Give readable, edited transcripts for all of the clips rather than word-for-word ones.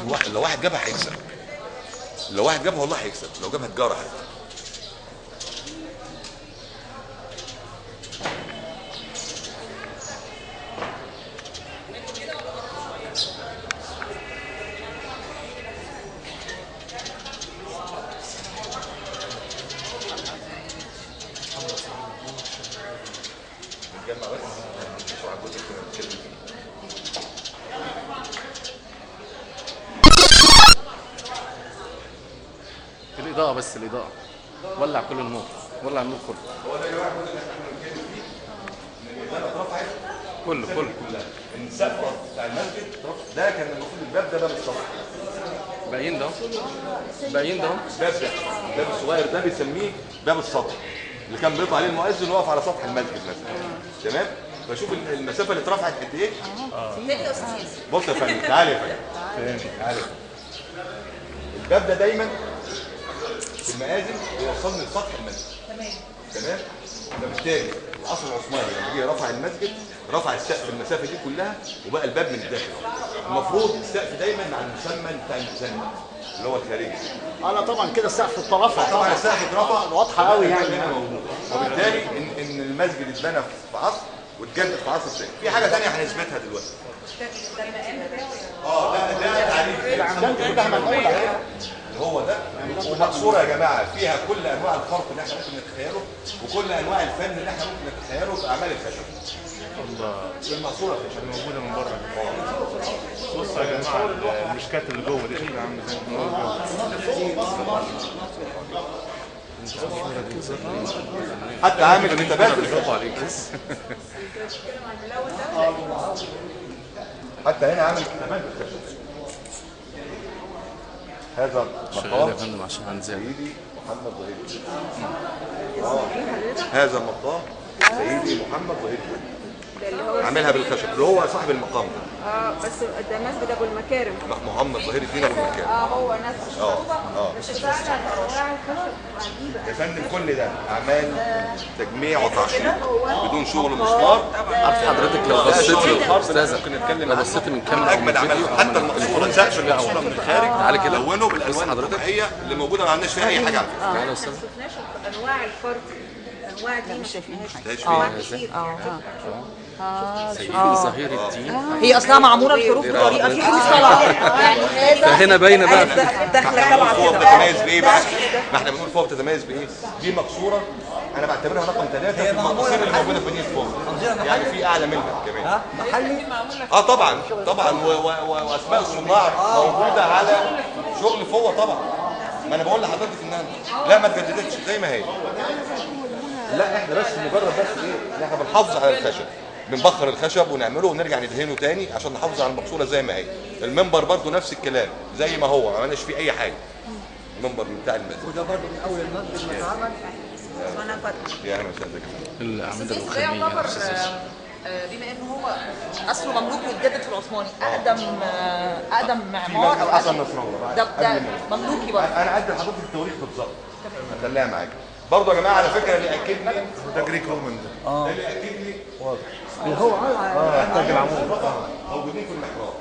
لو واحد جابها هيكسب. لو واحد جابها والله هيكسب، لو جابها تجارة حتى. نتجمع بس نشوف على الجزء اللي كنا بنتكلم فيه. الإضاءة بس، الإضاءة. ولع كل النور، ولع النور كله. هو ده يا جماعة الجزء اللي احنا كنا بنتكلم فيه، إن الإضاءة اترفعت كله كله كلها. السقف بتاع المسجد ده كان المفروض الباب ده باب السطح. باين ده؟ باين ده؟ الباب ده، الباب الصغير ده بيسميه باب السطح، اللي كان بيطلع عليه المؤذن ويقف على سطح المسجد مثلا. تمام؟ فشوف المسافة اللي اترفعت قد ايه؟ بص يا فندم، تعالى يا فندم. تعالى. الباب ده دايما في المآذن بيوصلني لسطح المسجد. تمام. تمام؟ فبالتالي العصر العثماني لما جه رفع المسجد رفع السقف المسافة دي كلها وبقى الباب من الداخل. المفروض السقف دايما مع المسمى بتاع المسمى اللي هو الخارجي. لا طبعا كده السقف اترفع. طبعا السقف اترفع، واضحة قوي يعني. موجودة. وبالتالي ان المسجد اتبنى في عصر واتجدد في عصر ثاني. في حاجة ثانية هنثبتها دلوقتي. ده المقام بتاعه. ده تعريف اللي هو ده، ومقصوره يا جماعة فيها كل انواع الخرق اللي احنا ممكن نتخيله وكل انواع الفن اللي احنا ممكن نتخيله في اعمال الخشب. الله، المقصورة الخشب موجودة من بره. بصوا يا جماعة المشكات اللي جوه دي شكلها عامل ازاي. حتى عامل كتابات. برافو عليك. حتى هنا عامل كتابات بالخشب. هذا مقام يا فندم عشان هنزل سيدي محمد ظهير الدين. هذا مقام سيدي محمد ظهير الدين، عاملها بالخشب اللي هو صاحب المقام ده. بس ده مسجد ابو المكارم، محمد ظهير الدين ابو المكارم. هو نفسه. مش فعلا انواع الخشب عجيبة يا فندم. كل ده اعمال تجميع وتعشيق بدون شغل مسمار. عارف حضرتك لو بصيتي يا استاذه، لو بصيتي من كاميرا اجمل اعمال، حتى المقصورة سقف المقصورة من الخارج تعالى كده لونه بالالوان الطبيعية اللي موجودة، ما عندناش فيها اي حاجة على فكرة. تعالى يا استاذه. ما شفناش انواع الفرد، الانواع دي مش شايفين حاجة. سيدي ظهير الدين هي اصلها معمولة الحروف بطريقة في حروف طالعه يعني، فهنا باينة بقى داخله طالعه كده. بتتميز بايه بقى؟ ما احنا بنقول فوق بتتميز بايه؟ دي مقصورة انا بعتبرها رقم 3 في المقاصير اللي موجودة في مدينة فوق، يعني في اعلى منها كمان. محلي. طبعا طبعا، واسماء الصناع موجودة على شغل فوق طبعا. ما انا بقول لحضرتك انها لا ما اتجددتش زي ما هي. لا احنا بس مجرد بس ايه؟ ان احنا بنحافظ على الخشب، بنبخر الخشب ونعمله ونرجع ندهنه تاني عشان نحافظ على المقصورة زي ما هي. المنبر برضو نفس الكلام زي ما هو، ما عملناش فيه اي حاجة. المنبر بتاع المسجد وده برضو من اول المسجد ما اتعمل. يا اهلا وسهلا. الاعمدة الرخاميه بما انه هو اصله مملوك واتجدد في العثماني، اقدم معمار او حسن نصر الله ده مملوكي برضه. انا ادي لحضرتك التواريخ بالظبط، هخليها معاك برضه يا جماعة. على فكرة اللي اكد لي ده Greek Roman، ده اللي اكد لي واضح اللي هو تاج العمود موجودين في المحراب.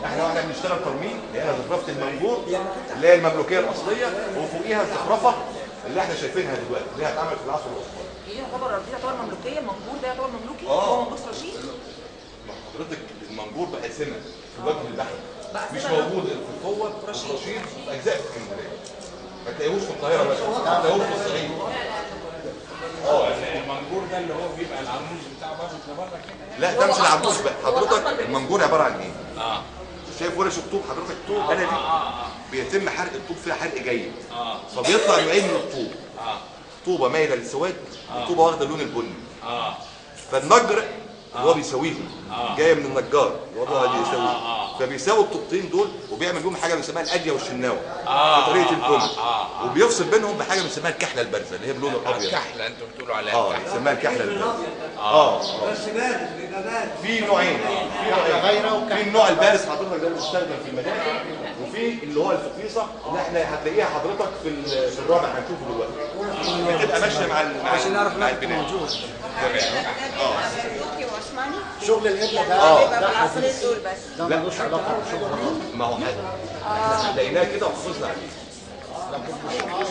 احنا واحنا بنشتغل ترميم لقينا زخرفه المنجور اللي هي المملوكيه الاصلية، وفوقيها الزخرفه اللي احنا شايفينها دلوقتي اللي هي اتعملت في العصر العثماني. دي يعتبر مملوكيه، المنجور ده يعتبر مملوكي. هو منجور رشيد. ما حضرتك المنجور بقى سمه في وجه البحر، مش موجود في القوة رشيد في اجزاء في اسكندرية، ما تلاقيهوش في القاهرة بس، ما تلاقيهوش في الصعيد. المنجور ده اللي هو بيبقى العموز بتاعه بره بره كده. لا ده مش العموز بقى حضرتك. المنجور عبارة عن ايه؟ شايف ورش الطوب حضرتك؟ الطوب بلدي بيتم حرق الطوب فيها حرق جيد، فبيطلع نوعين من الطوب، طوبة مايلة للسواد وطوبه واخده اللون البني. فالنجر اللي هو بيساويهم جاية من النجار اللي هو بيقعد يساويهم، فبيساوي الطوبتين دول وبيعمل بيهم حاجة بنسميها الاديه والشناوه بطريقة الكم، وبيفصل بينهم بحاجة بنسميها الكحله البارزة اللي هي باللون الابيض. الكحله انتوا بتقولوا عليها؟ بنسميها الكحله البارزة. بس بارز، بيبقى بارز. في نوعين، في النوع البارز حضرتك ده اللي بيستخدم في المدافع، وفي اللي هو الفقيصه اللي احنا هتلاقيها حضرتك في الرابع هنشوفه دلوقتي، بتبقى ماشية مع البناء. تمام. مملوكي وعثماني. شغل القبلة ده آه. ده العصرين حديث. دول بس. ده ملوش علاقة بشغل الرخام. ما هو احنا لقيناه كده وحافظنا عليه. لكن مش